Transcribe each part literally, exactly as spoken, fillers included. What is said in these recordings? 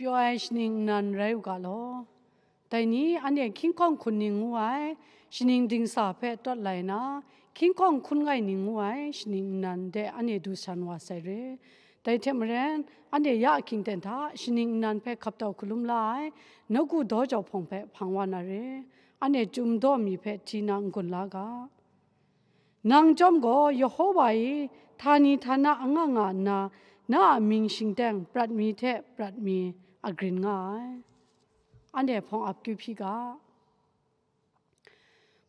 Pyaw ai shaning nnan rai u ga law. Dai ni anhte hkying hkawng hkun ning ngu ai shaning dingsa hpe tawt lai nna, hkying hkawng hkun ngai ning ngu ai shaning nnan de anhte du san wa sai re. Dai hte maren, anhte ya ahkying ten hta shaning nnan hpe hkap tau hkalum la ai nawku daw jau hpawng hpe hpang wa na re. Anhte chyum daw mi hpe hti na n-gun la ga. Nang chyawm gaw, Yehowa e htani htana anga nga nna, na a mying shingteng prat mi hte prat mi agrin nga ai. Anhte hpawng ap kyu hpyi ga.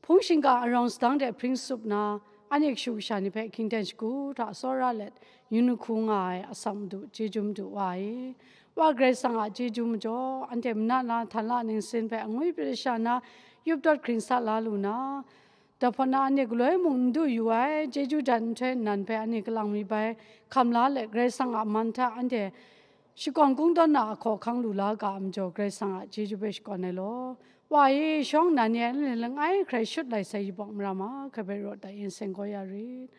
Hpung shingkang arawng sadang de hpring tsup nna, anhte kashu kasha ni hpe hkying ten shagu hta tsawra let, yu nhku nga ai asak madu chyeju madu wa e. Wa Karai Kasang a chyeju majaw, anhte mana na htan la ningsin hpe angwi prat sha na, yup dawt hkring sa la lu na, dai hpawt na anhte galoi mung n du yu ai, chyeju jan nhtoi nnan hpe anhte kalang mi bai hkam la let, Karai Kasang a man hta anhte shakawn kungdawn na a hkaw hkang lu la ga a majaw, Karai Kasang a chyeju hpe shakawn ai law. Wa e, shawng nnan e anhte langai hkrai shut lai sai yubak mara ma, hkrai bai rawt dat yin seng gaw ya rit.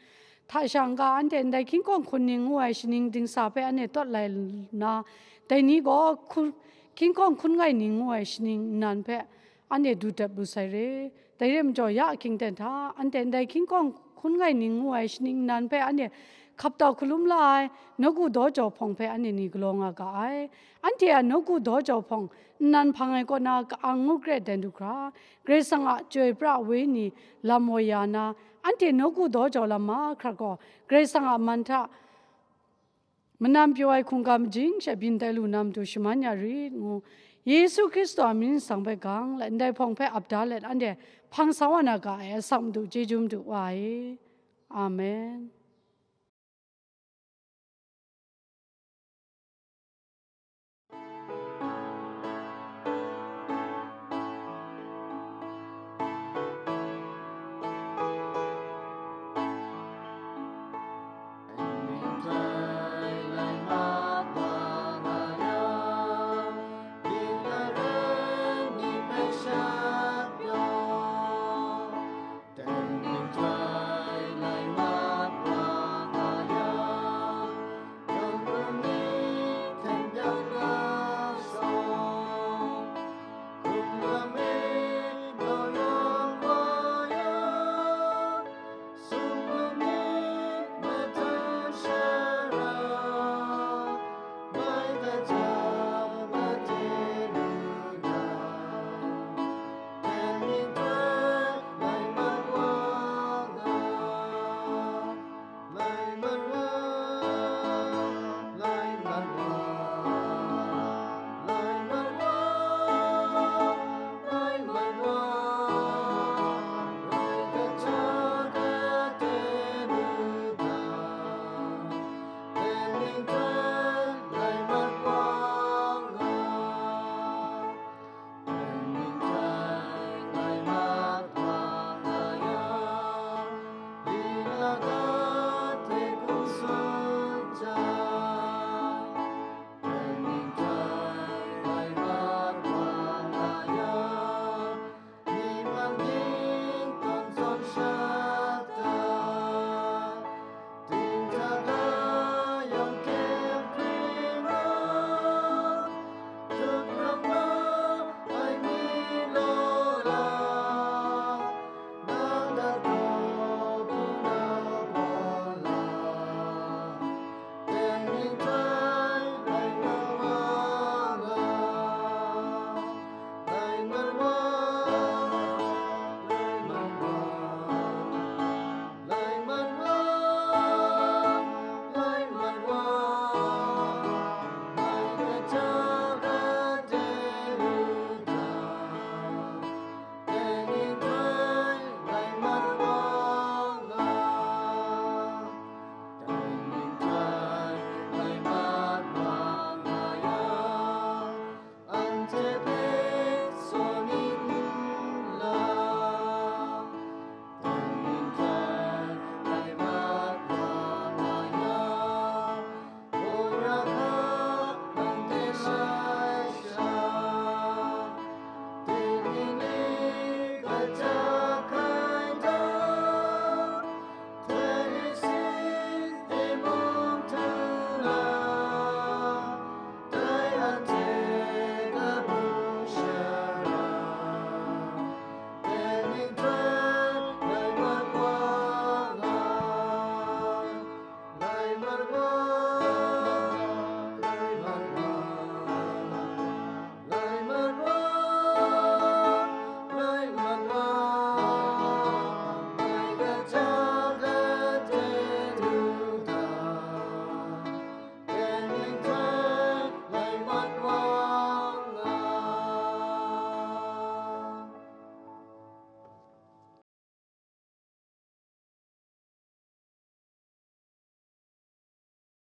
Hta sha n-ga, anhte ndai hkying hkawng hkun ning ngu ai shaning dingsa hpe anhte tawt lai nna, dai ni gaw hku-, hkying hkawng hkun ngai ning ngu ai shaning nnan hpe anhte du dap lu sai re. Dai re majaw, ya ahkying ten hta, anhte ndai hkying hkawng hkun ngai ning ngu ai shaning nnan hpe anhte hkap tau hkalum la ai nawku daw jau hpawng hpe anhte ni galaw nga ga ai. Anhte a nawku daw jau hpawng nnan hpang ai kaw na ka-ang ngu kre dan du hkra, Karai Kasang a Chyoi pra ai Wenyi lam woi ya na, anhte nawku daw jau lam mahkra gaw, Karai Kasang a man hta manan pyaw ai hkungga majing sha byin tai lu na matu shaman ya rit ngu, Yesu Hkristu a mying nsang hpe gang let, ndai hpawng hpe ap da let, anhte hpang sa wa na ga ai asak madu chyeju madu wa e. Amen.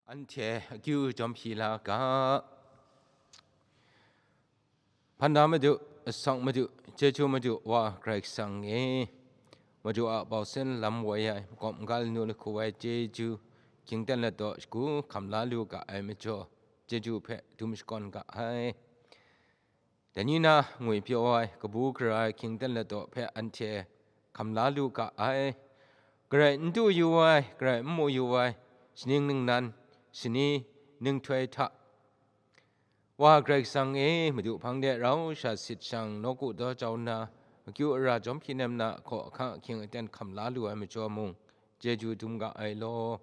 Anhte akyu jawm hpyi la ga. Hpan da Madu, asak Madu, chyeju Madu Wa Karai Kasang e, Madu a bausin lam woi ai, makawp magal nu lahku ai chyeju, hkying ten ladaw shagu hkam la lu ga ai majaw, chyeju hpe dum shakawn ga ai. Dai ni na ngwi pyaw ai, kabu gara ai hkying ten ladaw hpe anhte hkam la lu ga ai. Garai n du yu ai, garai n mu yu ai, shaning ningnan, shani, ninghtoi hta, Wa Karai Kasang e, Madu hpang de rau sha sit shang, nawku daw jau nna, akyu ara jawm hpyi nem na, hkaw ahkang ahkying aten hkam la lu ai majaw mung, chyeju dum ga ai law.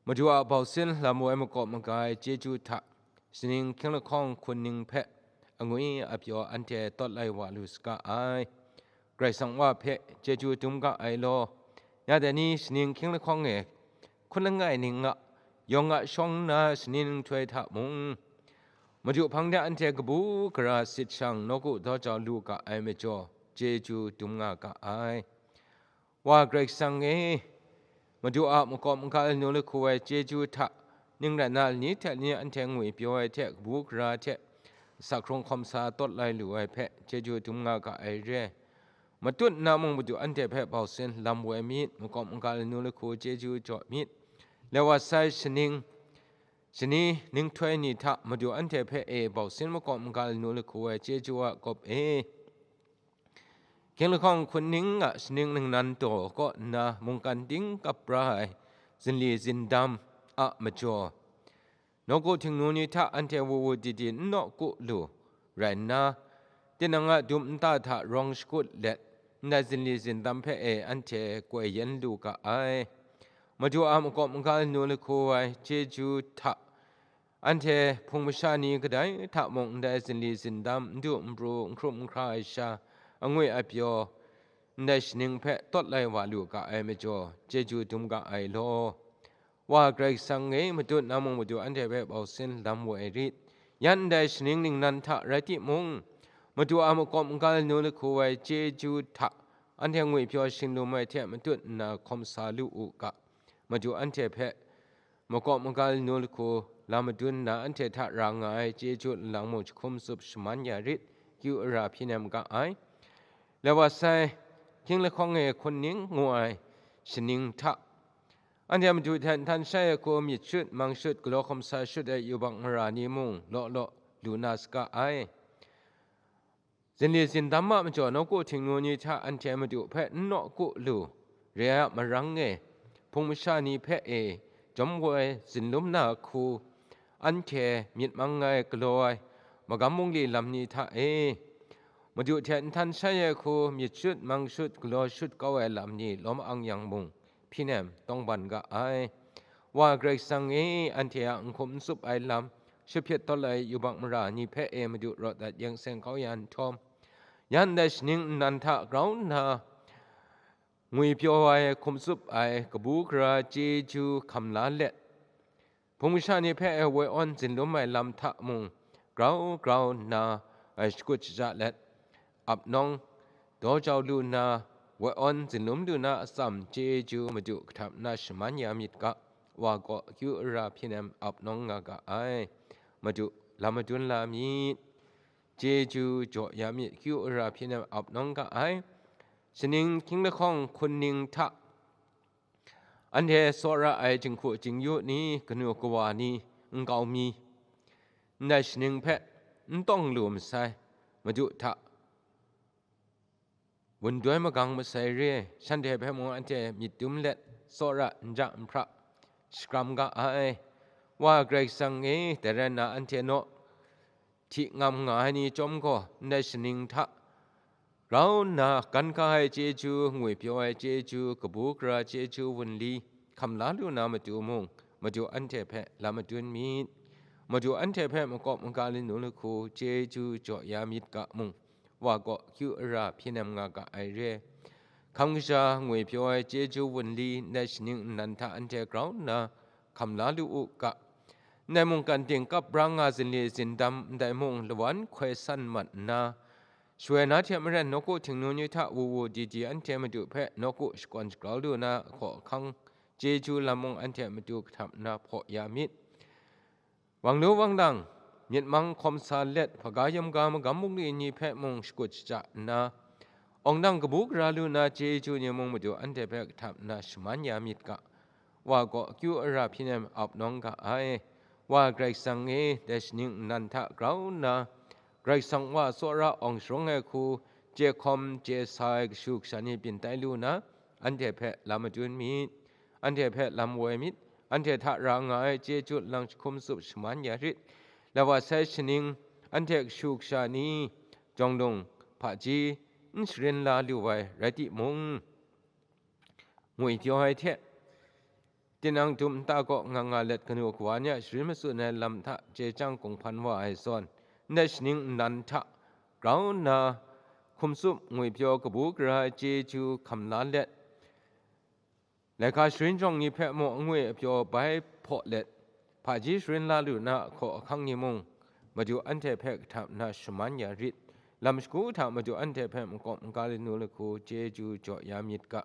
Madu a bausin lam woi makawp maga ai chyeju hta, shaning hkying lahkawng hkun ning hpe angwi apyaw anhte tawt lai wa lu saga ai. Karai Kasang Wa hpe chyeju dum ga ai law. Ya dai ni shaning hkying lahkawng e hkun langai ning a yawng a shawng nna shani ninghtoi hta mung, Madu hpang de anhte kabu gara sit shang nawku daw jau lu ga ai majaw, chyeju dum nga ga ai. Wa Karai Kasang e, Madu a makawp magal nu lahku ai chyeju hta, ning rai na lani hte lani anhte ngwi pyaw ai hte kabu gara hte, asak hkrung hkawm sa tawt lai lu ai hpe, chyeju dum nga ga ai re. Matut nna mung Madu anhte hpe bausin lam woi myit, makawp magal nu lahku chyeju jaw myit. Lewat sai shaning, shani ninghtoi ni hta Madu anhte hpe e bausin makawp magal nu lahku ai chyeju a kawp e. Hkying lahkawng hkun ning a shaning ningnan daw kaw nna mungkan ting kap ra ai zinli zindam a majaw, nawku htingnu ni hta anhte wu wu di di n nawku lu rai nna, tinang a dum nta hta rawng shakut let, ndai zinli zindam hpe e anhte koi yen lu ga ai. Madu a makawp magal nu lahku ai chyeju hta, anhte hpung masha ni kadai hta mung ndai zinli zindam, n du n pru, n hkrum n hkra ai sha, angwi apyaw, ndai shaning hpe tawt lai wa lu ga ai majaw, chyeju dum ga ai law. Wa Karai Kasang e, matut na mung Madu anhte hpe bausin lam woi rit. Yan ndai shaning ningnan hta rai timung, Madu a makawp magal nu lahku ai chyeju hta, anhte ngwi pyaw shinglum ai hte matut nna hkawm sa lu u ga. Madu anhte hpe makawp magal nu lahku lam madun nna anhte hta ra nga ai chyeju nlang mung jahkum tsup shaman ya rit, kyu ara hpyi nem ga ai. Lewat sai, hkying lahkawng e hkun ning ngu ai shaning hta, anhte Madu hte nhtan shai ai hku myit shut, mang shut, galaw hkawm sa shut ai yubak mara ni mung law law lu na saga ai. Zinli zindam a majaw nawku htingnu ni hta anhte Madu hpe n nawku lu, re ai a marang e, hpung masha ni hpe e, jawm woi zinlum na hku, anhte myit mang ai galaw ai, magam bungli lam ni hta e, Madu hte nhtan shai ai hku myit shut, mang shut, galaw shut kau ai lam ni lawm ang yang mung, hpyi nem tawng ban ga ai. Wa Karai Kasang e, anhte a n hkum n tsup ai lam, shahpyit taw ai yubak mara ni hpe e Madu rawt dat yang seng kau ya nhtawm, yan dai shaning nnan hta grau nna, ngwi pyaw ai, hkum tsup ai, kabu gara chyeju hkam la let, hpung masha ni hpe e woi awn zinlum ai lam hta mung, grau grau nna, e shakut shaja let, ap nawng, daw jau lu nna, woi awn zinlum lu na atsam chyeju Madu kahtap nna shaman ya myit ga, wa gaw akyu ara hpyi nem ap nawng nga ga ai. Madu, lam madun la myit, chyeju jaw ya myit, akyu ara hpyi nem ap nawng ga ai. Shaning hkying lahkawng hkun ning hta, anhte tsawra ai jinghku jingyu ni, kanu kawa ni, nkau mi, ndai shaning hpe n tawng lu masai, Madu hta wundoi magang masai re, shanhte hpe mung anhte myit dum let, tsawra n ja n hpra, shakram ga ai. Wa Karai Kasang e, dai rai nna anhte naw hti ngam nga ai ni chyawm gaw, ndai shaning hta grau nna gan ga ai chyeju, ngwi pyaw ai chyeju, kabu gara chyeju wunli hkam la lu na matu mung, Madu anhte hpe lam madun myit. Madu anhte hpe makawp maga lanu lahku chyeju jaw ya myit ga mung, wa gaw akyu ara hpyi nem nga ga ai re. Hkam kaja ngwi pyaw ai chyeju wunli ndai shaning nnan hta anhte grau nna hkam la lu u ga. Ndai mungkan ting kap ra nga zinli zindam ndai mung lawan hkoi san mat nna, shawoi na hte maren nawku htingnu ni hta wu wu di di anhte Madu hpe nawku shakawn shagrau lu na ahkaw ahkang chyeju lam mung anhte matu kahtap nna hpaw ya myit. Wang lu wang lang, myit mang hkawm sa let, hpaga yamga magam bungli ni hpe mung shakut shaja nna, awng nang kabu gara lu na chyeju ni mung matu anhte hpe kahtap nna shaman ya myit ga. Wa gaw akyu ara hpyi nem ap nawng ga ai. Wa Karai Kasang e, dai shaning nnan hta grau nna, Karai Kasang Wa tsawra awng sharawng ai hku, chye hkawm chye sa ai kashu kasha ni byin tai lu na, anhte hpe lam madun myit. Anhte hpe lam woi myit, anhte hta ra nga ai chyeju nlang jahkum tsup shaman ya rit. Lawa sai shaning, anhte kashu kasha ni, jawng lung, hpaji, n sharin la lu ai rai timung, ngwi pyaw ai hte, tinang dum nta kaw nga nga let kanu kawa ni a sharin matsun ai lam hta chye chyang kung hpan wa ai zawn, ndai shaning nnan hta grau nna, hkum tsup ngwi pyaw kabu gara ai chyeju hkam la let, laika sharin jawng ni hpe mung angwi apyaw bai hpaw let, hpaji sharin la lu na ahkaw ahkang ni mung, Madu anhte hpe kahtap nna shaman ya rit. Lam shagu hta Madu anhte hpe makawp maga lanu lahku chyeju jaw ya myit ga.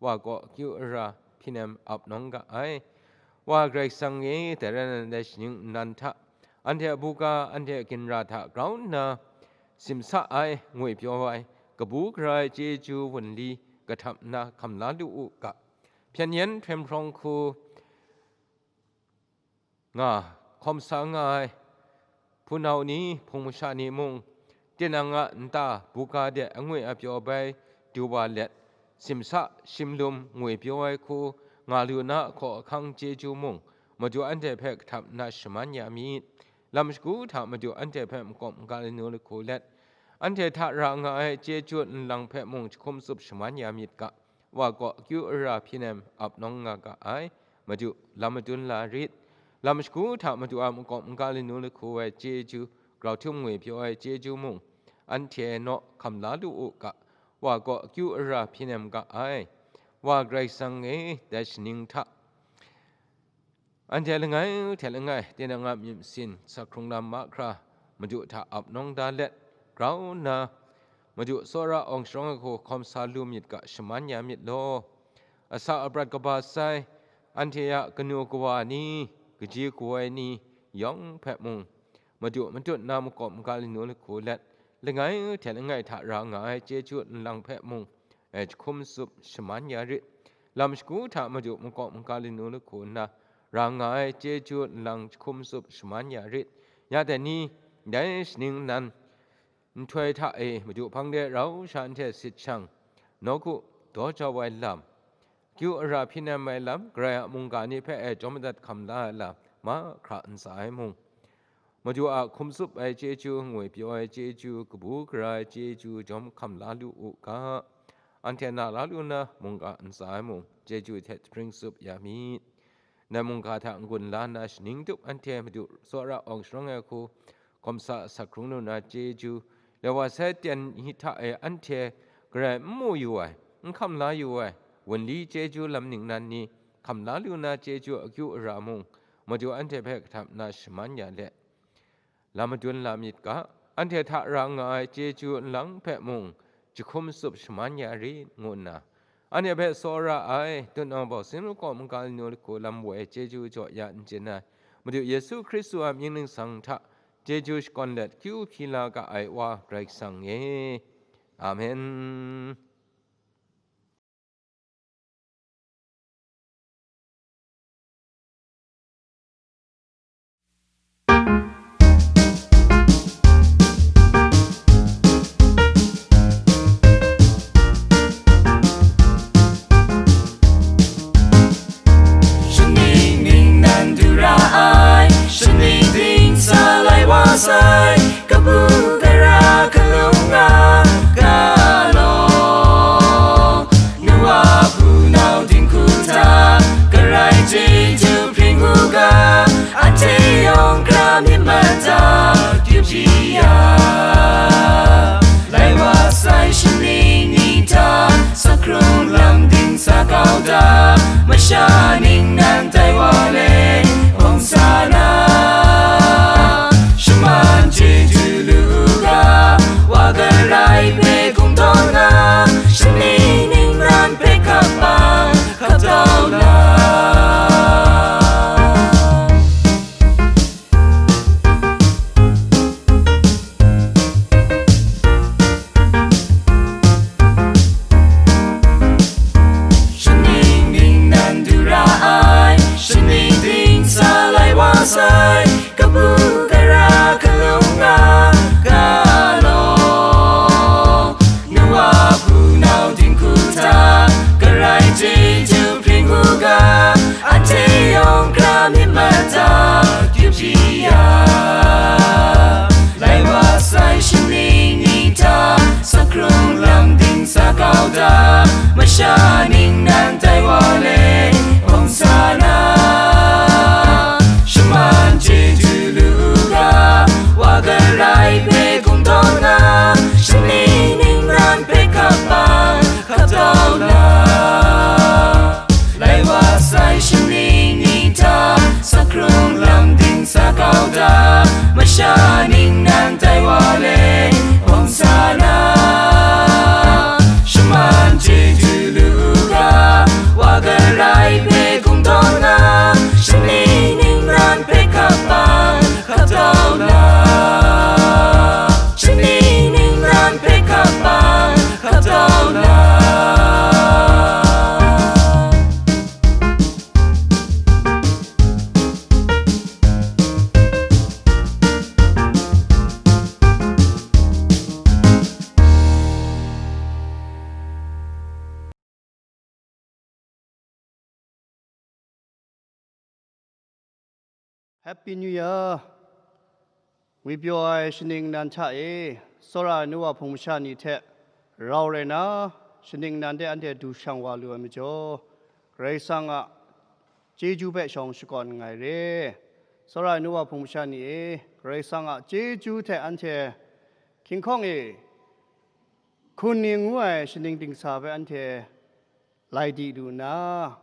Wa gaw akyu ara hpyi nem ap nawng ga ai. Wa Karai Kasang e, dai rai nna, dai shaning nnan hta, anhte a buga, anhte a ginra hta grau nna, simsa ai, ngwi pyaw ai, kabu gara ai chyeju wunli kahtap nna hkam la lu u ga. Hpyen yen hpyen hprawng hku nga, hkawm sa nga ai hpunau ni, hpung masha ni mung, tinang a nta buga de angwi apyaw bai du wa let, simsa shimlum ngwi pyaw ai hku nga lu na ahkaw ahkang chyeju mung, Madu anhte hpe kahtap nna shaman ya myit. Lam shagu hta Madu anhte hpe makawp maga lanu lahku let, anhte hta ra nga ai chyeju nlang hpe mung jahkum tsup shaman ya myit ga. Wa gaw akyu ara hpyi nem ap nawng nga ga ai. Madu, lam madun la rit. Lam shagu hta Madu a makawp maga lanu lahku ai chyeju, grau htum ngwi pyaw ai chyeju mung, anhte naw hkam la lu u ga. Wa gaw akyu ara hpyi nem ga ai. Wa Karai Kasang e, dai shaning hta, anhte langai hte langai tinang a myit masin sakhkrung lam mahkra Madu hta ap nawng da let, grau nna, Madu tsawra awng sharawng ai hku hkawm sa lu myit ga, shaman ya myit law. Asak aprat kaba sai, anhte a kanu kawa ni, kaji kawoi ni yawng hpe mung, Madu matut na makawp maga lanu lahku let, langai hte langai hta ra nga ai chyeju nlang hpe mung, e, jahkum tsup shaman ya rit. Lam shagu hta Madu makawp maga lanu lahku nna ra nga ai chyeju nlang jahkum tsup shaman ya rit. Ya dai ni, dai shaning nnan nhtoi hta e Madu hpang de rau sha nhte sit shang, nawku daw jau ai lam, kyu ara hpyi nem ai lam, Karai a mungga ni hpe e jawm madat hkam la ai lam, mahkra ntsa ai mung, Madu a hkum tsup ai chyeju, ngwi pyaw ai chyeju, kabu gara ai chyeju jawm hkam la lu u ga. Anhte na la lu na mungga ntsa ai mung, chyeju hte hpring tsup ya myit. Ndai mungga hta n-gun la nna shaning tup anhte Madu tsawra awng sharawng ai hku, hkawm sa sakhkrung lu na chyeju, lawa sai ten ni hta e anhte garai n mu yu ai, n hkam la yu ai, wunli chyeju lam ningnan ni hkam la lu na chyeju akyu ara mung, Madu anhte hpe kahtap nna shaman ya let, lam madun la myit ga, anhte hta ra nga ai chyeju nlang hpe mung jahkum tsup shaman ya rit, ngu nna, anhte hpe tsawra ai, tutnawng bawng sin makawp maga lanu lahku lam woi chyeju jaw ya n chyen ai, Madu Yesu Hkristu a mying ningsang hta chyeju shakawn let kyu hpyi la ga ai Wa Karai Kasang e. Amen. Shaning ningnan du ra ai, shaning dingsa lai wa sai, kabu gara kalung nga, galaw. Nu a hpunau dinghku hta, Karai chyeju hpring u ga, anhte yawng hkra myit mada, dip di ya. Lai wa sai shaning ni hta, sakhkrung lam dingsa kau da, masha ningnan tai wa le, hpawng sa na. Shaman chyeju lu u ga, Wa Karai hpe hkum tawn na, shaning ningnan hpe hkap bang, hkap tau na. Shi ya, lai wa sai shaning ni hta, sa hkrung lam ding sa kau da, masha ning nan tai wa le, hpawng sa na, shaman chyeju lu u ga, wa garai hpe gung tawn nga, shaning ning nan hpe hkap bang, hkap tau na. Lai wa sai shaning ni hta, sa hkrung lam ding sa kau da, masha ning nan tai wa le, hpawng sa na, shaman chyeju lu u ga, wa garai hpe gung tawn nga, shaning ning nan hpe hkap bang, hkap tau na, shaning ning nan hpe hkap bang, hkap tau na. Happy New Year! Ngwipyaw ai shaning nan hta e, tsawra ai nu wa hpung masha ni hte rau rai na, shaning nan de anhte du shang wa lu ai majaw, Karai Kasang a chyeju hpe shawng shakawn nngai re. Tsawra ai nu wa hpung masha ni e, Karai Kasang a chyeju hte anhte hkying hkawng e hkun ning ngu ai shaning dingsa hpe anhte lai di lu nna,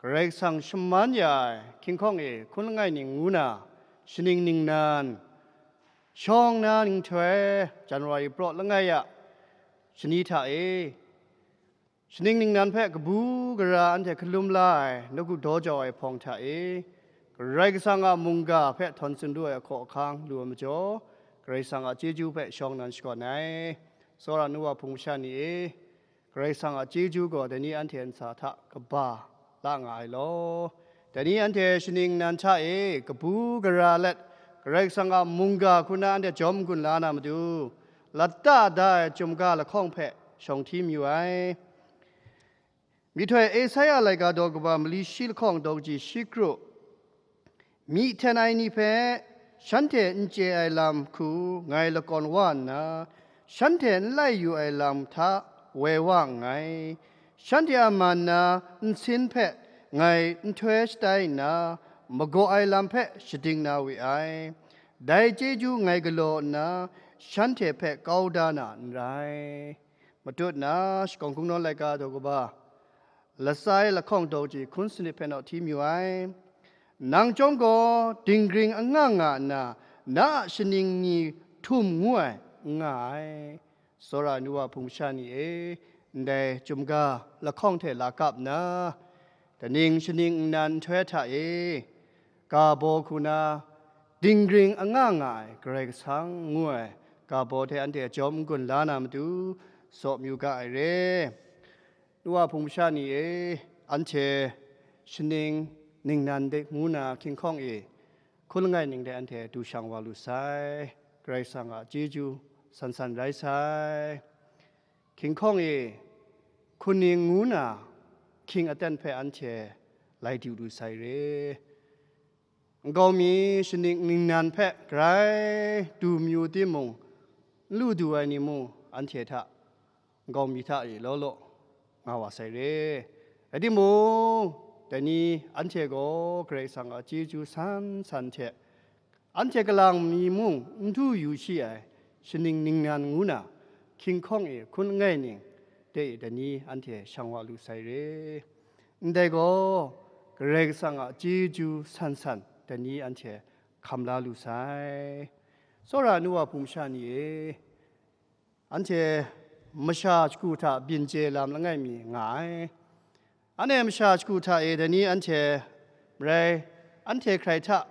Karai Kasang shaman ya ai hkying hkawng e hkun langai ning ngu na shaning ningnan, shawng na nhtoi January praw langai a shani hta e, shaning ningnan hpe kabu gara anhte hkalum la ai nawku daw jau ai hpawng hta e, Karai Kasang a mungga hpe htawn tsun du ai ahkaw ahkang lu ai majaw, Karai Kasang a chyeju hpe shawng nan shakawn ai. Tsawra nu wa hpung masha ni e, Karai Kasang a chyeju gaw dai ni anhte ntsa hta kaba la nga ai law. Dai ni anhte shaning nan hta e kabu gara let, Karai Kasang a mungga hku na anhte jawm n-gun la na matu, lata da ai chyum ga lahkawng hpe shawng hti mayu ai. Myihtoi Esaia laika daw kaba mali shi lahkawng daw kaji shi kru, myi hten ai ni hpe shanhte n chye ai lam hku ngai lakawn wa nna, shanhte n lai yu ai lam hta woi wa nngai. Shanhte a man na nsin hpe ngai nhtoi shatai nna, magaw ai lam hpe shading na we ai. Dai chyeju ngai galaw nna, shanhte hpe kau da na n rai. Matut na shakawn hkungnawn laika daw kaba, lasai lahkawng daw ji hkun sanit hpe naw hti mayu ai. Nang chyawm gaw dinggring anga nga nna, na a shaning ni htum ngu ai n nga ai. Tsawra ai nu wa hpung masha ni e, ndai chyum ga lahkawng hte la kap nna, daning shaning nnan nhtoi hta e, ga baw hku na, dinggring anga nga ai Karai Kasang ngu ai ga baw hte anhte jawm n-gun la na matu, saw mayu ga ai re. Nu wa hpung masha ni e, anhte shaning ningnan de ngu na hkying hkawng e, hkun langai ning de anhte du shang wa lu sai. Karai Kasang a chyeju san san rai sai. Hkying hkawng e, hkun ning ngu na hkying aten hpe anhte lai du lu sai re. Nkau mi shaning ningnan hpe grai du mayu timung, n lu du ai ni mung anhte hta, nkau mi hta e law law nga wa sai re. Rai timung, dai ni anhte gaw Karai Kasang a chyeju san san hte, anhte kalang mi mung n du yu shi ai shaning ningnan ngu na, hkying hkawng e hkun langai ning de e dai ni anhte shang wa lu sai re. Ndai gaw, Karai Kasang a chyeju san san dai ni anhte hkam la lu sai. Tsawra ai nu wa hpung masha ni e, anhte masha shagu hta byin chye lam langai mi nga ai. Anhte masha shagu hta e dai ni anhte marai, anhte hkrai hta,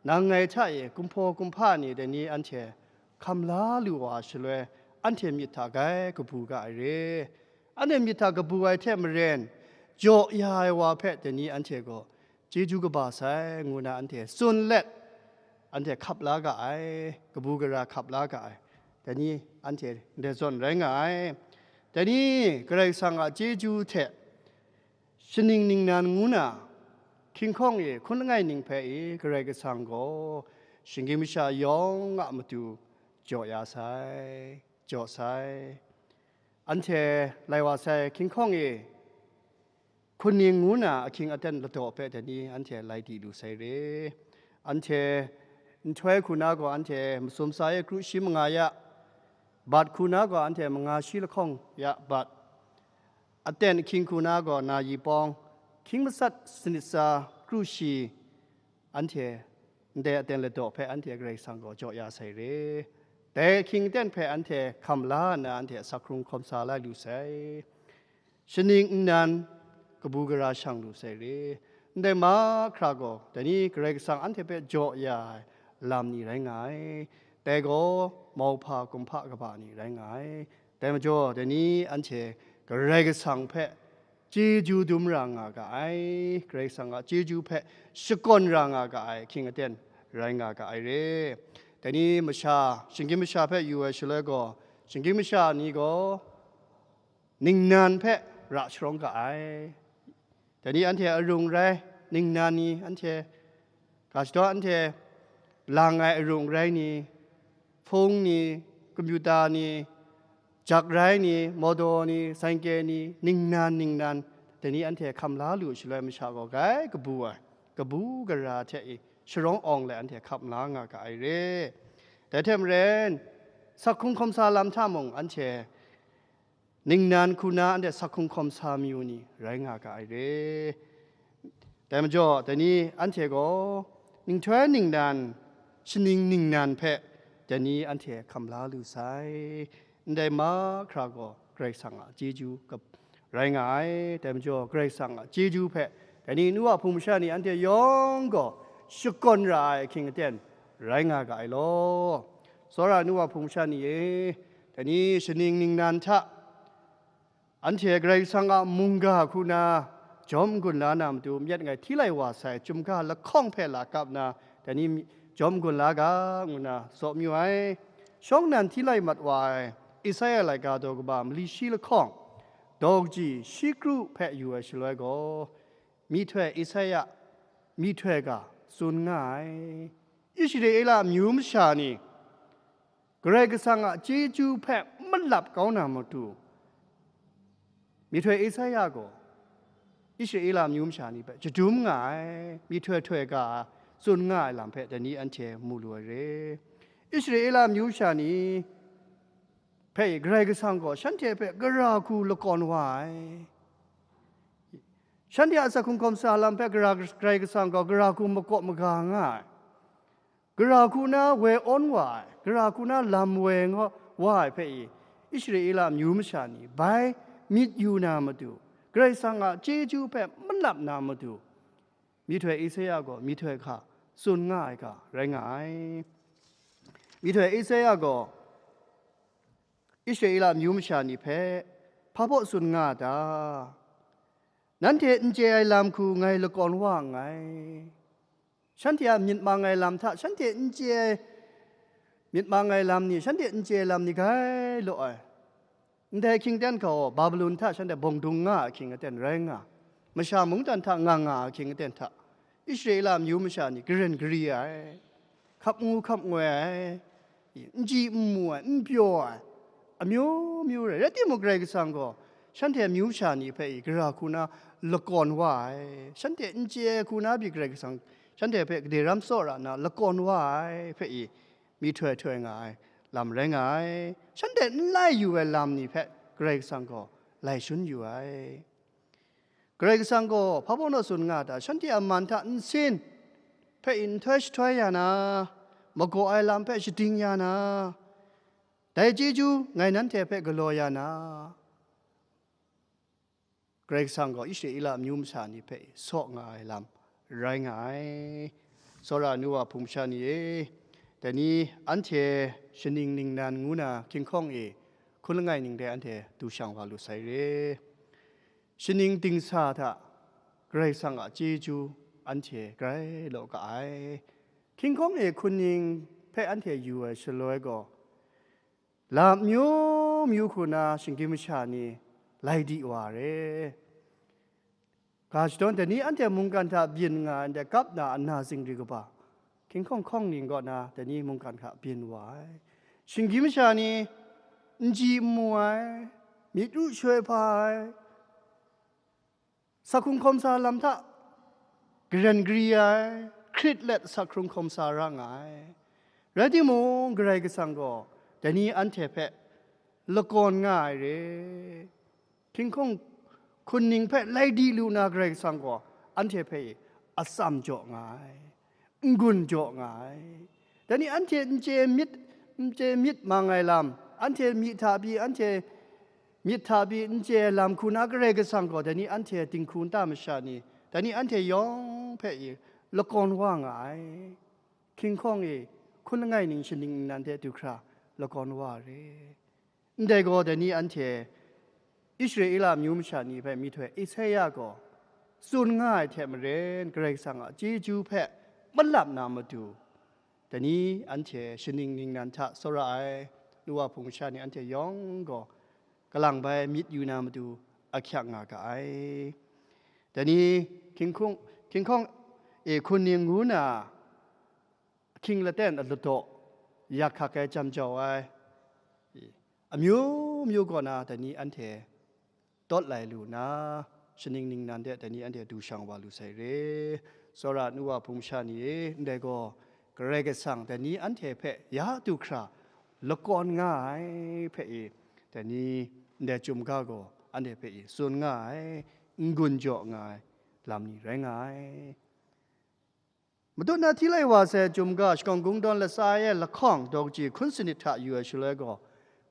nang ngai hta e kumhpaw kumhpa ni dai ni anhte hkam la lu wa shaloi, anhte myit hta grai kabu ga ai re. Anhte myit hta kabu ai hte maren, jaw ya ai wa hpe dai ni anhte gaw chyeju kaba sai, ngu na anhte tsun let, anhte hkap la ga ai, kabu gara hkap la ga ai, dai ni anhte ndai zawn rai nga ai. Dai ni Karai Kasang a chyeju hte shaning ningnan ngu na, hkying hkawng e hkun langai ning hpe i Karai Kasang gaw shinggyim masha yawng a matu jaw ya sai, jaw sai. Anhte lai wa sai hkying hkawng e hkun ning ngu na ahkying aten ladaw hpe dai ni anhte lai di lu sai re. Anhte nhtoi hku na gaw anhte masum sa e kru shi manga ya, bat hku na gaw anhte manga shi lahkawng ya bat, aten ahkying hku na gaw na yi pawng, hkying masat sanit sa kru shi, anhte ndai aten ladaw hpe anhte Karai Kasang gaw jaw ya sai re. Dai ahkying aten hpe anhte hkam la nna anhte asak hkrung hkawm sa la lu sai. Shaning nnan kabu gara shang lu sai re. Ndai mahkra gaw, dai ni Karai Kasang anhte hpe jaw ya ai lam ni rai nga ai. Dai gaw mauhpa kumhpa kaba ni rai nga ai. Dai majaw, dai ni anhte Karai Kasang hpe chyeju dum ra nga ga ai. Karai Kasang a chyeju hpe shakawn ra nga ga ai ahkying aten rai nga ga ai re. Dai ni masha, shinggyim masha hpe yu ai shaloi gaw, shinggyim masha ni gaw ningnan hpe ra sharawng ga ai. Dai ni anhte arung rai, ningnan ni anhte, ga shadaw anhte lang ai arung rai ni, hpung ni, kompyuta ni, jak rai ni, mawdaw ni, saingke ni, ningnan ningnan, dai ni anhte hkam la lu shaloi masha gaw grai kabu ai, kabu gara hte i sharawng awng let anhte hkam la nga ga ai re. Dai hte maren, sak hkrung hkawm sa lam hta mung anhte ningnan hku na anhte sak hkrung hkawm sa mayu ni rai nga ga ai re. Dai majaw, dai ni anhte gaw ninghtoi ningnan, shaning ningnan hpe dai ni anhte hkam la lu sai. Ndai mahkra gaw Karai Kasang a chyeju kap-, rai nga ai. Dai majaw, Karai Kasang a chyeju hpe dai ni nu wa hpung masha ni anhte yawng gaw shakawn ra ai ahkying aten rai nga ga ai law. Tsawra nu wa hpung masha ni e, dai ni shaning ningnan hta anhte Karai Kasang a mungga hku na jawm n-gun la na matu, myit ngai hti lai wa sai chyum ga lahkawng hpe la kap na, dai ni jawm n-gun la ga, ngu na tsaw mayu ai. Shawng nnan hti lai mat wa ai Isaya laika daw kaba mali shi lahkawng, daw kaji shi kru hpe yu ai shaloi gaw, myihtoi Isaya myihtoi ga tsun nga ai. Israela amyu masha ni Karai Kasang a chyeju hpe malap kau na matu, myihtoi Isaya gaw Israela amyu masha ni hpe shadum nga ai, myihtoi htoi ga tsun nga ai lam hpe dai ni anhte mu lu ai re. Israela amyu masha ni hpe Karai Kasang gaw shanhte hpe gara hku lakawn wa ai. Shanhte a asak hkrung hkawm sa lam hpe gara, Karai Kasang gaw gara hku makaw maga nga ai. Gara hku na woi awn wa ai, gara hku na lam woi nga wa ai hpe i, Israela amyu masha ni bai myit yu na matu, Karai Kasang a chyeju hpe malap na matu, myihtoi Isaya gaw myihtoi hka tsun nga ai ga rai nga ai. Myihtoi Isaya gaw Israela amyu masha ni hpe hpa baw tsun nga a ta? Nanhte n chye ai lam hku ngai lakawn wa nngai. Shanhte a myit mang ai lam hta, shanhte n chye ai myit mang ai lam ni, shanhte n chye ai lam ni grai law ai. Ndai hkying ten gaw Babilon hta shanhte bawng dung nga ai ahkying aten rai nga, masha mungdan hta nga nga ai ahkying aten hta, Israela amyu masha ni garen gari ai, hkap ngu hkap ngoi ai, n chyi n mu ai, n pyaw ai, amyu myu rai. Rai timung, Karai Kasang gaw shanhte amyu masha ni hpe i gara hku na lakawn wa ai, shanhte n chye ai hku na pyi Karai Kasang shanhte hpe gade ram tsawra nna lakawn wa ai hpe i, myihtoi htoi nga ai lam rai nga ai. Shanhte n lai yu ai lam ni hpe Karai Kasang gaw lai shun yu ai. Karai Kasang gaw hpa baw naw tsun nga ta? Shanhte a man hta nsin hpe nhtoi shahtoi ya na, magaw ai lam hpe shading ya na, dai chyeju ngai nanhte hpe galaw ya na, Karai Kasang gaw Israela amyu masha ni hpe saw nga ai lam rai nga ai. Tsawra nu wa hpung masha ni e, dai ni anhte shaning ningnan ngu na hkying hkawng e hkun langai ning de anhte du shang wa lu sai re. Shaning dingsa hta Karai Kasang a chyeju anhte grai law ga ai. Hkying hkawng e hkun ning hpe anhte yu ai shaloi gaw, lam myu myu hku na shinggyim masha ni lai di wa re. Ga shadawn dai ni anhte mungkan hta byin nga ai ndai kap na ana zingri kaba, hkinghkawng hkawng ning kaw na dai ni mungkan hta byin wa ai. Shinggyim masha ni n ji n mu ai, myit ru shoi hpa ai, sak hkrung hkawm sa lam hta garen gari ai, hkrit let sak hkrung hkawm sa ra nga ai. Rai timung, Karai Kasang gaw dai ni anhte hpe lakawn nga ai re. Hkinghkawng hkun ning hpe lai di lu na Karai Kasang gaw anhte hpe atsam jaw nga ai, n-gun jaw nga ai. Dai ni anhte n chye myit, n chye myit mang ai lam, anhte myi hta pyi, anhte myit hta pyi n chye ai lam hku na Karai Kasang gaw dai ni anhte dinghku nta masha ni, dai ni anhte yawng hpe i lakawn wa nga ai. Hkinghkawng e hkun langai ning shaning ningnan de du hkra lakawn wa re. Ndai gaw dai ni anhte Israela amyu masha ni hpe myihtoi Esaia gaw tsun nga ai hte maren, Karai Kasang a chyeju hpe malap na matu, dai ni anhte shaning ningnan hta tsawra ai, nu wa hpung masha ni anhte yawng gaw kalang bai myit yu na matu ahkyak nga ga ai. Dai ni hkinghkung, hkinghkawng e hkun ning ngu na ahkying laten a ladaw yak hkak ai, jam jau ai, amyu myu kaw na dai ni anhte tawt lai lu na, shaning ningnan de dai ni anhte du shang wa lu sai re. Tsawra nu wa hpung masha ni e, ndai gaw Karai Kasang dai ni anhte hpe ya du hkra lakawn nga ai hpe e, dai ni ndai chyum ga gaw anhte hpe e tsun nga ai, n-gun jaw nga ai lam ni rai nga ai. Matut na hti lai wa sai chyum ga shakawn kungdawn latsa e lahkawng daw kaji hkun sanit hta yu ai shaloi gaw,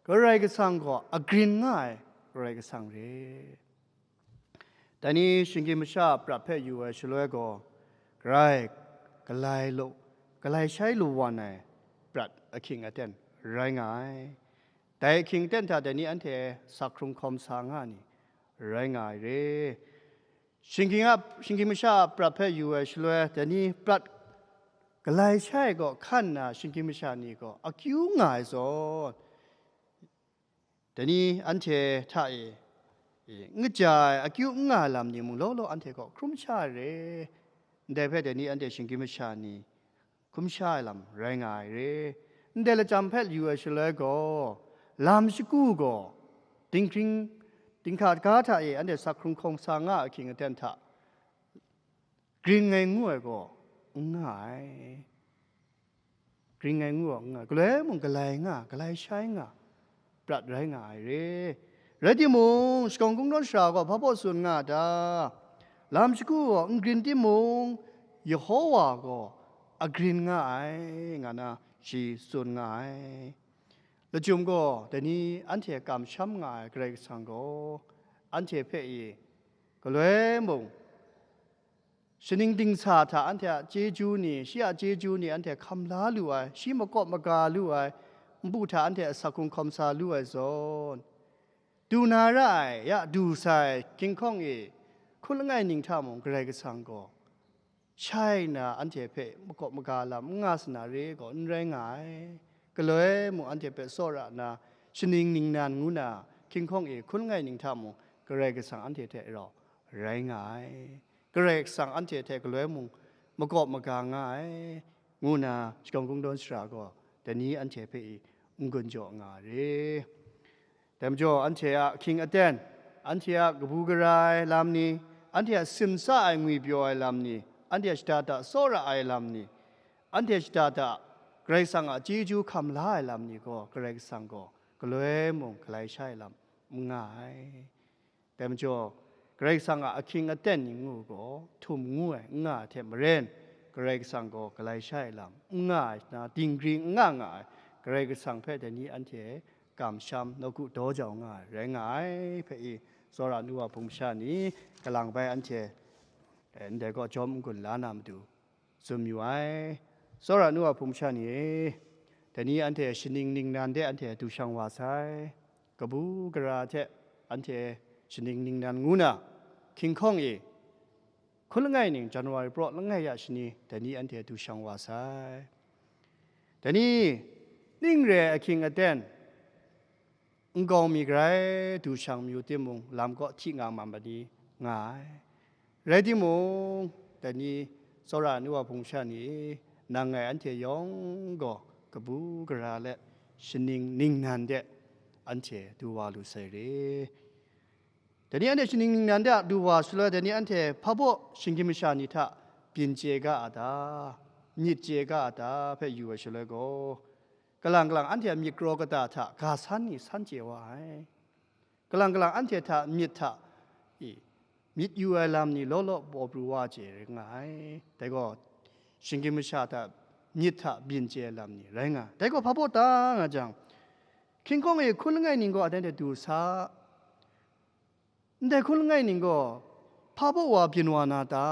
Karai Kasang gaw agrin nga ai Karai Kasang re. Dai ni shinggyim masha a prat hpe yu ai shaloi gaw, grai, galai lu, galai shai lu wan ai prat ahkying aten rai nga ai. Dai ahkying aten hta dai ni anhte sak hkrung hkawm sa nga ni rai nga ai re. Shinggyim a, shinggyim masha a prat hpe yu ai shaloi, dai ni prat galai shai gaw hkan nna shinggyim masha ni gaw akyu nga ai zawn, dai ni anhte hta e, e, n kaja ai, akyu n nga ai lam ni mung law law anhte gaw hkrum sha ai re. Ndai hpe dai ni anhte shinggyim masha ni hkrum sha ai lam rai nga ai re. Ndai lachyam hpe yu ai shaloi gaw, lam shagu gaw dinghkring, dinghka ga hta e anhte sak hkrung hkawm sa nga ahkying aten hta grin ai ngu ai gaw n nga ai. Grin ai ngu ai gaw n nga ai. Galoi mung galai nga, galai shai nga, prat rai nga ai re. Rai timung, shakawn kungdawn sara gaw hpa baw tsun nga a ta? Lam shagu gaw n grin timung, Yehowa gaw agrin nga ai, nga na shi tsun nga ai. Lachyum gaw, dai ni anhte kamsham nga ai Karai Kasang gaw, anhte hpe i galoi mung, shaning dingsa hta anhte a chyeju ni, shi a chyeju ni anhte hkam la lu ai, shi makawp maga lu ai, npu hta anhte asak hkrung hkawm sa lu ai zawn, du na ra ai, ya du sai, hkinghkawng e hkun langai ning hta mung Karai Kasang gaw shai nna anhte hpe makawp maga lam n nga sa na re gaw n rai nga ai. Galoi mung anhte hpe tsawra nna, shaning ningnan ngu na, hkinghkawng e hkun langai ning hta mung Karai Kasang anhte hte rau rai nga ai. Karai Kasang anhte hte galoi mung makawp maga nga ai, ngu na shakawn kungdawn sara gaw dai ni anhte hpe i n-gun jaw nga ai re. Dai majaw, anhte a ahkying aten, anhte a kabu gara ai lam ni, anhte a simsa ai ngwipyaw ai lam ni, anhte a shada da tsawra ai lam ni, anhte shada da Karai Kasang a chyeju hkam la ai lam ni gaw, Karai Kasang gaw galoi mung galai sha ai lam n nga ai. Dai majaw, Karai Kasang a ahkying aten ni ngu gaw, htum ngu ai n nga ai hte maren, Karai Kasang gaw galai sha ai lam n nga ai, na dinggri n nga nga ai, Karai Kasang hpe dai ni anhte kamsham nawku daw jau nga ai rai nga ai hpe i, tsawra nu wa hpung masha ni kalang bai anhte, eh, ndai gaw jawm n-gun la na matu, tsun mayu ai. Tsawra nu wa hpung masha ni e, dai ni anhte shaning ningnan de anhte du shang wa sai. Kabu gara hte anhte shaning ningnan ngu na, hkinghkawng e hkun langai ning January praw langai ya shani dai ni anhte du shang wa sai. Dai ni ning re ai ahkying aten, nkau mi grai du shang mayu timung, lam kaw hti nga ma ma ni nga ai. Rai timung, dai ni tsawra ai nu wa hpung sha ni, nang ngai anhte yawng gaw kabu gara let, shaning ningnan de anhte du wa lu sai re. Dai ni anhte shaning ningnan de a du wa shaloi, dai ni anhte hpa baw shinggyim masha ni hta byin chye ga a ta, myit chye ga a ta hpe yu ai shaloi gaw, kalang kalang anhte a myit kraw kata hta ga san ni san chye wa ai. Kalang kalang anhte hta myit hta, i, myit yu ai lam ni law law baw pru wa chye rai nga ai. Dai gaw, shinggyim masha hta myit hta byin chye ai lam ni rai nga ai. Dai gaw hpa baw ta nga jang, hkinghkawng e hkun langai ning gaw anhte du sa, ndai hkun langai ning gaw hpa baw wa byin wa na ta?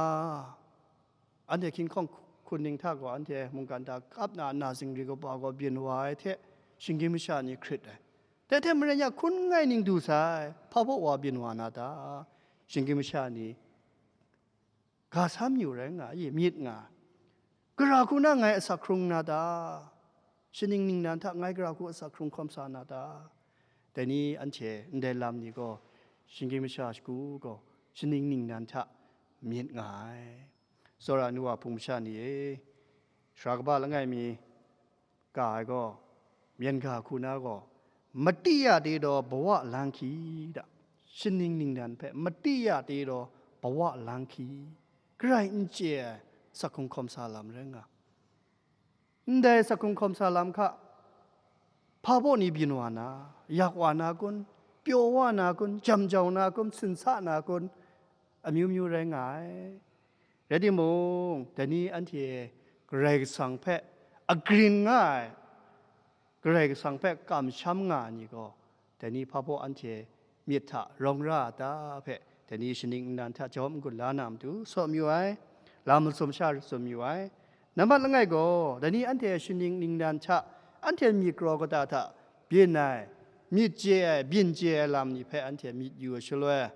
Anhte hkinghkawng hkun ning hta gaw anhte mungkan hta kap na, na zingri kaba gaw byin wa ai hte, shinggyim masha ni hkrit ai. Dai hte maren ya hkun langai ning du sai, hpa baw wa byin wa na ta? Shinggyim masha ni ga san yu rai nga ai, myit nga ai. Gara hku na ngai asak hkrung na ta? Shaning ningnan hta ngai gara hku asak hkrung hkawm sa na ta? Dai ni anhte ndai lam ni gaw, shinggyim masha shagu gaw, shaning ningnan hta myit nga ai. Tsawra ai nu wa hpung masha ni e, sara kaba langai mi ga ai gaw, myen ga hku na gaw, mati ya te daw bawa lang hki da, shaning ningnan hpe mati ya te daw bawa lang hki, garai n chye ai asak hkrung hkawm sa lam rai nga. Ndai asak hkrung hkawm sa lam hka, hpa baw ni byin wa na, yak wa na kun, pyaw wa na kun, jam jau na kun, sinsa na kun, amyu myu rai nga ai. Rai timung, dai ni anhte Karai Kasang hpe agrin nga ai, Karai Kasang hpe kamsham nga ai ni gaw, dai ni hpa baw anhte myit hta rawng ra a ta hpe, dai ni shaning nnan hta jawm n-gun la na matu saw mayu ai, lam masum sha tsun mayu ai. Nambat langai gaw, dai ni anhte shaning ningnan hta, anhte myit kraw kata hta byin ai, myit chye ai, byin chye ai lam ni hpe anhte myit yu ai shaloi,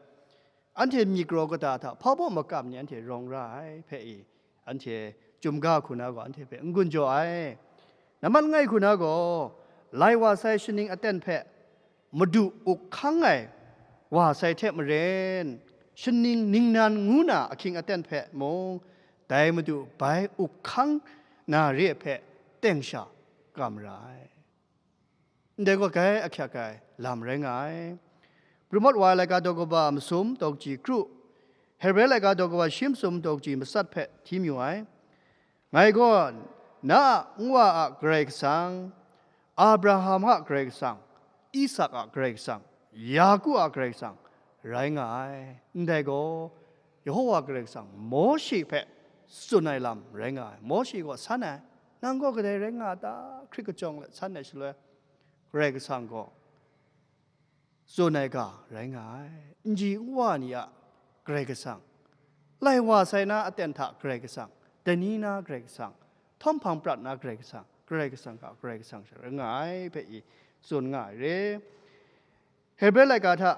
anhte myit kraw kata hta hpa baw makam ni anhte rawng ra ai hpe i, anhte chyum ga hku na gaw anhte hpe n-gun jaw ai. Nambat langai hku na gaw, lai wa sai shaning aten hpe Madu uk hkang ai wa sai hte maren, shaning ningnan ngu na ahkying aten hpe mung, dai Madu bai uk hkang na re ai hpe teng sha kam ra ai. Ndai gaw grai ahkyak ai lam rai nga ai. Pru mat wa ai laika daw kaba masum daw kaji kru, Hebre laika daw kaba shi masum daw kaji matsat hpe hti mayu ai. Ngai gaw na a nwa a Karai Kasang, Abraham a Karai Kasang, Isak a Karai Kasang, Yaku a Karai Kasang rai nga ai. Ndai gaw, Yehowa Karai Kasang Mawshe hpe tsun ai lam rai nga ai. Mawshe gaw san ai, nang gaw kadai rai nga a ta? Hkrit kajawng let san ai shaloi, Karai Kasang gaw tsun ai ga rai nga ai. Nji nwa ni a Karai Kasang, lai wa sai na aten hta Karai Kasang, dai ni na Karai Kasang, htawm hpang prat na Karai Kasang, Karai Kasang ga Karai Kasang sha rai nga ai hpe i tsun nga ai re. Hebre laika hta,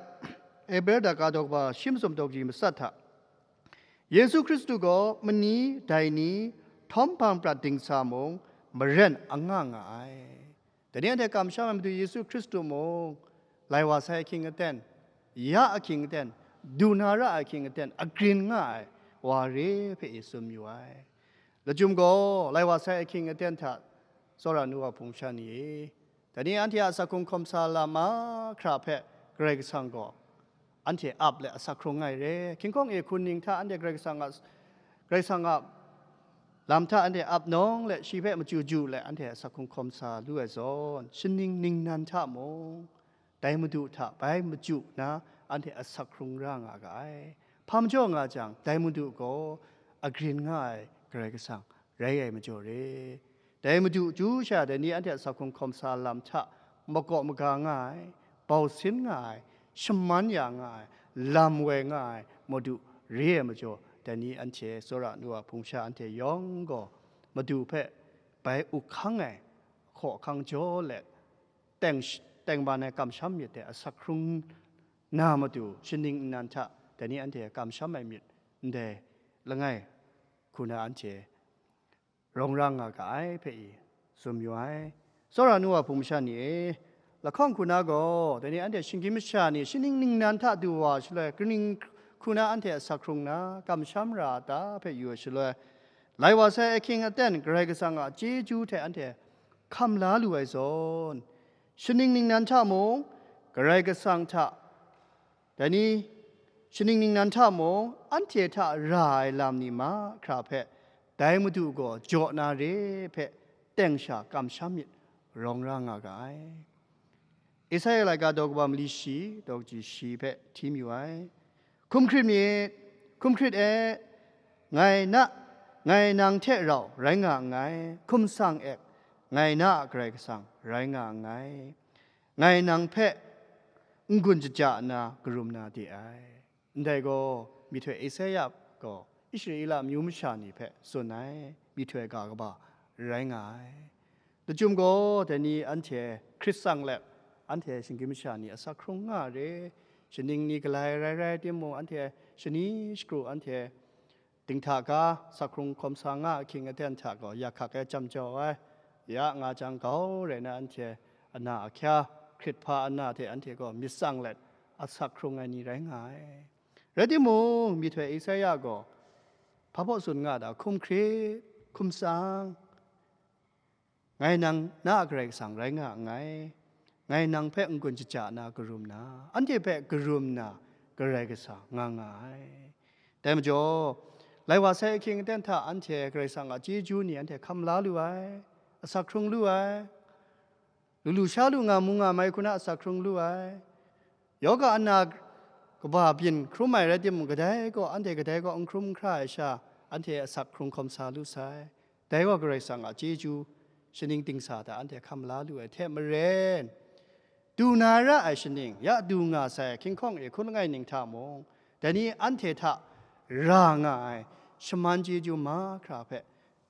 Hebre laika daw kaba shi masum daw kaji matsat hta, Yesu Hkristu gaw mani, dai ni, htawm hpang prat dingsa mung maren anga nga ai. Dai ni anhte kamsham ai Madu Yesu Hkristu mung, lai wa sai ahkying aten, ya ahkying aten, du na ra ai ahkying aten, agrin nga ai wa re hpe i tsun mayu ai. Lachyum gaw, lai wa sai ahkying aten hta tsawra nu wa hpung sha ni e, dai ni anhte a asak hkrung hkawm sa lam mahkra hpe Karai Kasang gaw anhte ap let asak hkrung ai re. Hkinghkawng e hkun ning hta anhte Karai Kasang a, Karai Kasang a lam hta anhte ap nawng let, shi hpe machyu ju let anhte asak hkrung hkawm sa lu ai zawn, shaning ningnan hta mung, dai Madu hta bai machyu na anhte asak hkrung ra nga ga ai. Hpa majaw nga jang, dai Madu gaw agrin nga ai Karai Kasang rai ai majaw re. Dai Madu chyu sha dai ni anhte asak hkrung hkawm sa lam hta makaw maga nga ai, bau sin nga ai, shaman ya nga ai, lam woi nga ai Madu re ai majaw, dai ni anhte tsawra nu wa hpung sha anhte yawng gaw Madu hpe bai uk hkang ai, hkaw hkang jaw let, teng sh-, tengman ai kamsham myit de asak hkrung na matu, shaning nnan hta dai ni anhte kamsham ai myit ndai langai hku na anhte rawng ra nga ga ai hpe i tsun mayu ai. Tsawra nu wa hpung masha ni e, lahkawng hku na gaw, dai ni anhte shinggyim masha ni shaning ningnan hta du wa shaloi, kaning hku na anhte asak hkrung na kamsham ra a ta hpe yu ai shaloi, lai wa sai ahkying aten Karai Kasang a chyeju hte anhte hkam la lu ai zawn, shaning ningnan hta mung, Karai Kasang hta, dai ni, shaning ningnan hta mung, anhte hta ra ai lam ni mahkra hpe, dai Madu gaw jaw na re hpe teng sha kamsham myit rawng ra nga ga ai. Esaia laika daw kaba mali shi, daw kaji shi hpe hti mayu ai. Hkum hkrit myit, hkum hkrit e, ngai na, ngai nang hte rau rai nga nngai, hkum sang e, ngai na a Karai Kasang rai nga nngai, ngai nang hpe n-gun jaja nna karum na de ai. Ndai gaw, myihtoi Esaia gaw Israela amyu masha ni hpe tsun ai myihtoi ga kaba rai nga ai. Lachyum gaw, dai ni anhte hkrit tsang let, anhte shinggyim masha ni asak hkrung nga re, shaning ni galai rai rai timung, anhte shani shakru, anhte dinghta ga, asak hkrung hkawm sa nga ahkying aten hta gaw yak hkak e jam jau ai, ya nga jang, grau rai na anhte ana ahkya, hkrit hpa ana hte anhte gaw myit tsang let, asak hkrung ai ni rai nga ai. Rai timung, myihtoi Esaia gaw hpa baw tsun nga ta, hkum hkrit, hkum tsang, ngai nang na a Karai Kasang rai nga nngai, ngai nang hpe n-gun jaja na karum na, anhte hpe karum na Karai Kasang nga nga ai. Dai majaw, lai wa sai ahkying aten hta anhte Karai Kasang a chyeju ni anhte hkam la lu ai, asak hkrung lu ai, lu lu sha lu nga mu nga mai hku na asak hkrung lu ai. Yawga ana kaba byin hkrum ai rai timung, kadai gaw, anhte kadai gaw n hkrum n hkra ai sha, anhte asak hkrung hkawm sa lu sai. Dai gaw Karai Kasang a chyeju, shaning dingsa hta anhte hkam la lu ai hte maren, du na ra ai shaning, ya du nga sai hkying hkawng e hkun langai ning hta mung, dai ni anhte hta ra nga ai shaman chyeju mahkra hpe,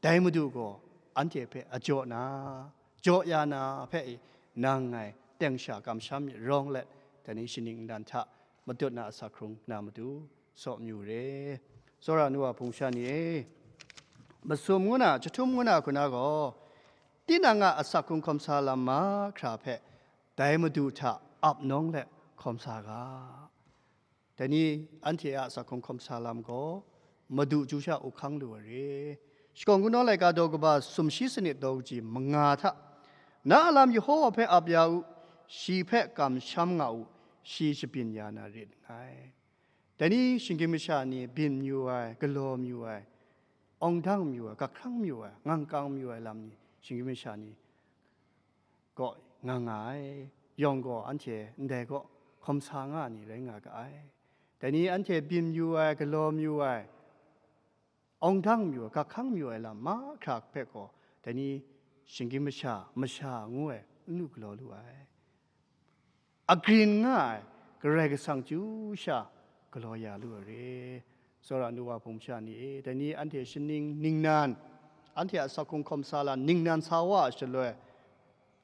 dai Madu gaw anhte hpe a jaw na, jaw ya na hpe i, nang ngai teng sha kamsham myit rawng let, dai ni shaning nnan hta matut na asak hkrung na matu saw mayu re. Tsawra nu wa hpung sha ni e, masum ngu na, jahtum ngu na hku na gaw, tinang a asak hkrung hkawm sa lam mahkra hpe dai Madu hta ap nawng let hkawm sa ga. Dai ni anhte a asak hkrung hkawm sa lam gaw, Madu chyu sha up hkang lu ai re. Shakawn Kungdawn laika daw kaba sumshi sanit daw kaji manga hta, na a lam Yehova hpe ap ya u, shi hpe kamsham nga u, shi shabyin ya na rit nngai. Dai ni shinggyim masha ni byin mayu ai, galaw mayu ai, awng dang mayu ai, gak hkrang mayu ai, ngang kang mayu ai lam ni shinggyim masha ni kaw nga nga ai, yawng gaw anhte ndai kaw hkawm sa nga ni rai nga ga ai. Dai ni anhte byin mayu ai, galaw mayu ai, awng dang mayu ai, gak hkrang mayu ai lam mahkra hpe gaw, dai ni shinggyim masha, masha ngu ai, n lu galaw lu ai. Agrin nga ai Karai Kasang chyu sha galaw ya lu ai re. Tsawra nu wa hpung sha ni e, dai ni anhte shaning ningnan, anhte a asak hkrung hkawm sa lam ningnan sa wa ai shaloi,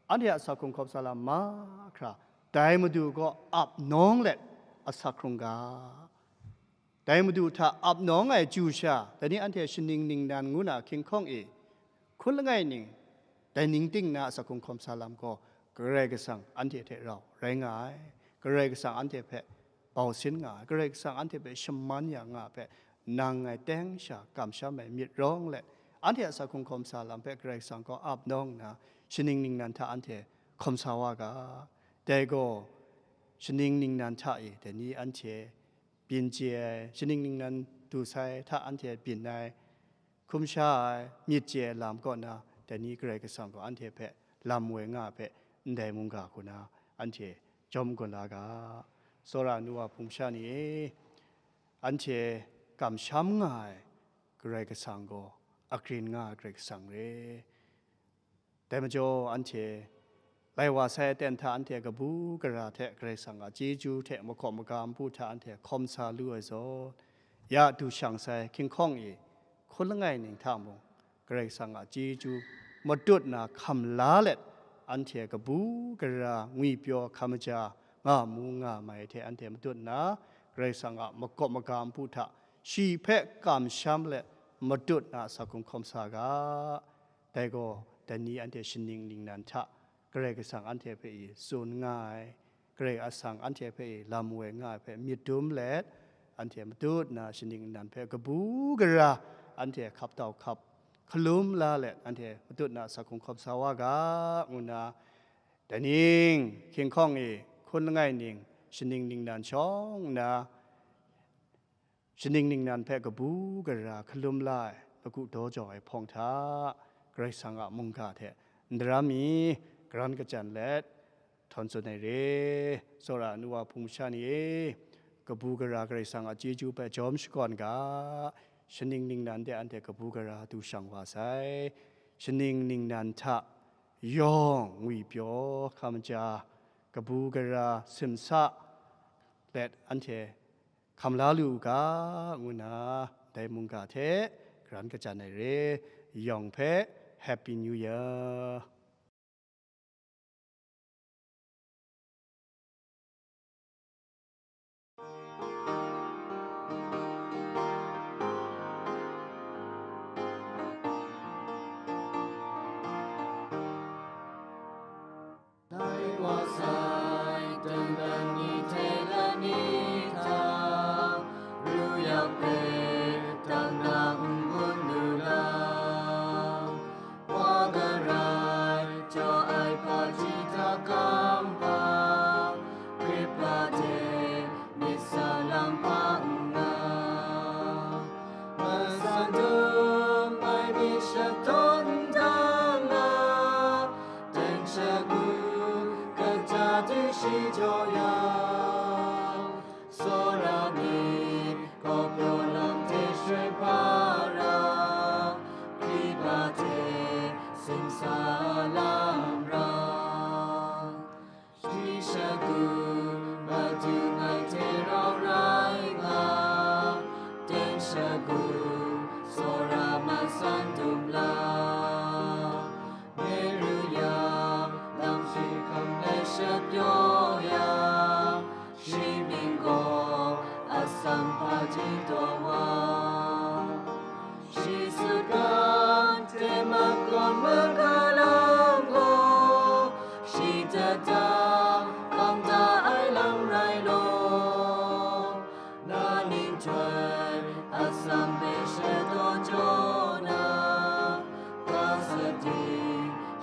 anhte a asak hkrung hkawm sa lam mahkra, dai Madu gaw ap nawng let asak hkrung ga. Dai Madu hta ap nawng ai chyu sha, dai ni anhte shaning ningnan ngu na hkying hkawng e, hkun langai ning, dai ning ting na asak hkrung hkawm sa lam gaw, Karai Kasang anhte hte rau rai nga ai, Karai Kasang anhte hpe bau sin nga ai, Karai Kasang anhte hpe shaman ya nga ai hpe, nang ngai teng sha kamsham ai myit rawng let, anhte a asak hkrung hkawm sa lam hpe Karai Kasang gaw ap nawng nna, shaning ningnan hta anhte hkawm sa wa ga. Dai gaw, shaning ningnan hta e dai ni anhte byin chye ai, shaning ningnan du sai hta anhte byin ai, hkum sha ai, myit chye ai lam kaw na, dai ni Karai Kasang gaw anhte hpe lam woi nga ai hpe, ndai mungga hku na anhte jawm n-gun la ga. Tsawra nu wa hpung sha ni e, anhte kamsham nga ai Karai Kasang gaw agrin nga ai Karai Kasang re. Dai majaw, anhte lai wa sai aten hta anhte kabu gara hte Karai Kasang a chyeju hte mahkaw maga npu hta anhte hkawm sa lu ai zawn, ya du shang sai hkying hkawng e hkun langai ning hta mung, Karai Kasang a chyeju matut na hkam la let, anhte kabu gara ngwipyaw hkam maja nga mu nga mai hte anhte matut nna, Karai Kasang a makawp maga npu hta shi hpe kamsham let matut na asak hkrung hkawm sa ga. Dai gaw, dai ni anhte shaning ningnan hta Karai Kasang anhte hpe i tsun nga ai, Karai Kasang anhte hpe i lam woi nga ai hpe myit dum let, anhte matut na shaning ningnan hpe kabu gara anhte hkap tau hkap, hkalum la let anhte matut na asak hkrung hkawm sa wa ga, ngu nna, dai ning, hkying hkawng e hkun langai ning, shaning ningnan shawng nna, shaning ningnan hpe kabu gara hkalum la ai, lagu daw jau ai hpawng hta, Karai Kasang a mungga hte n daram mi, karan kachyan let, htawn tsun ai re. Tsawra ai nu wa hpung masha ni e, kabu gara Karai Kasang a chyeju hpe jawm shakawn ga, shaning ningnan de anhte kabu gara du shang wa sai. Shaning ningnan hta yawng ngwi pyaw hkam ja, kabu gara simsa let anhte hkam la lu u ga, ngu nna dai mungga hte karan kachyan ai re, yawng hpe Happy New Year. Dai wa sai, tengman ni hte lani hta, ru yak hpe, dang na n-gun lu la. Wa garai, jaw ai hpaji hta kamhpa, grip hpa hte, myit salang hpa nna, masan dum ai myit shadawn da ma, teng shagu kaja de shi jaw ya, tsawra myit gaw pyaw lam hte shoi hpa ra, hkriba hte simsa lam ra. Shi shagu Madu ngai hte rau rai nga, teng shagu tsawra masan dum la. Meru yang lam shi hkam let shapyaw yang, shi mying gaw Assam hpaji taw wa. Shi sutgan hte makam magalam gaw, shi dada kang da ai lam rai law, na ning htoi Assam hpe shadaw jaw na, ga sadi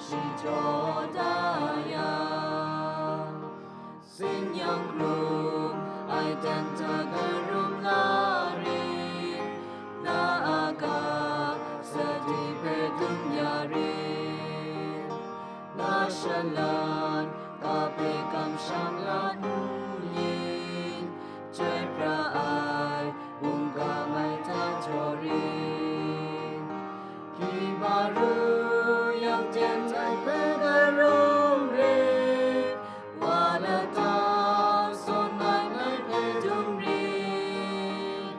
shi jaw da yang, sin yang hkrum ai dan hta karum la rit, na a ga sadi hpe dum ya rit, na shalan ga hpe kamsham la n yin, chyoi pra ai mungga ngai hta jaw rit. Hkriba ru yang teng ai hpe karum rit, wa lata sawn ai ngai hpe dum rit,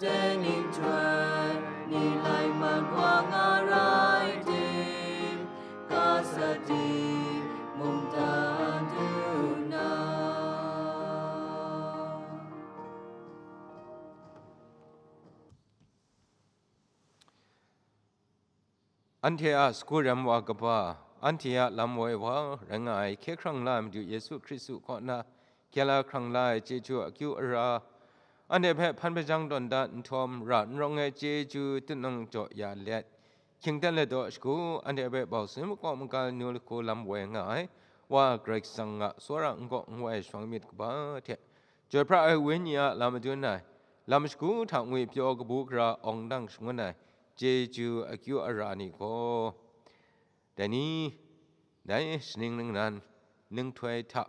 dai ning htoi ni lai mat wa nga rai tim, ga sadi mungdan du na. Anhte a sagu rem wa kaba, anhte a lam woi wa rai nga ai hkye hkrang la ai Madu Yesu Hkristu kaw na, gye la hkrang la ai chyeju akyu ara, anhte hpe hpan hpajang tawn da nhtawm, ra n rawng ai chyeju tutnung jaw ya let, hkyingdan ladaw shagu, anhte hpe bau sum makawp makal nu lahku lam woi nga ai Wa Karai Kasang a tsawra n-gaw n-wai shawng myit kaba hte, Chyoi pra ai Wenyi a lam madun ai, lam shagu hta ngwipyaw kabu gara awng dang shangun ai chyeju akyu ara ni gaw, dai ni, dai shaning ningnan ninghtoi hta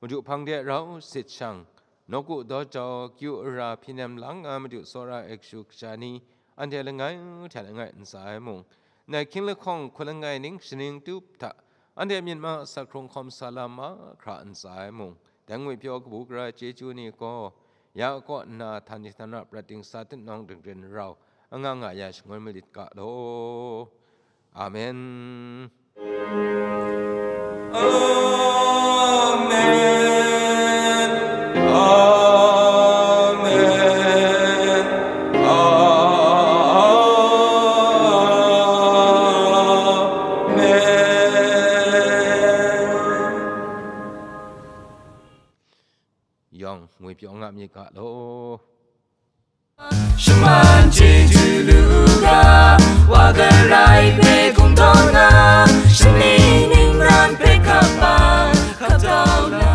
Madu hpang de rau sit shang, nawku daw jau kyu ara hpyi nem lang nga Madu tsawra ai kashu kasha ni, anhte langai hte langai ntsa ai mung, ndai hkying lahkawng hkun langai ning shaning tup hta, anhte myit ma asak hkrung hkawm sa lam mahkra ntsa ai mung, dai ngwipyaw kabu gara chyeju ni gaw, ya kaw nna htan htan ra prat dingsa tutnawng dingrin rau, anga nga ya shangun malit ga law. Amen. Amen. Amen. Amen. Yawng ngwipyaw nga myit ga law. Shaman chyeju lu u ga, wa garai hpe kungdawn nga, shani ningnan hpe hkap ai, hkap tau na.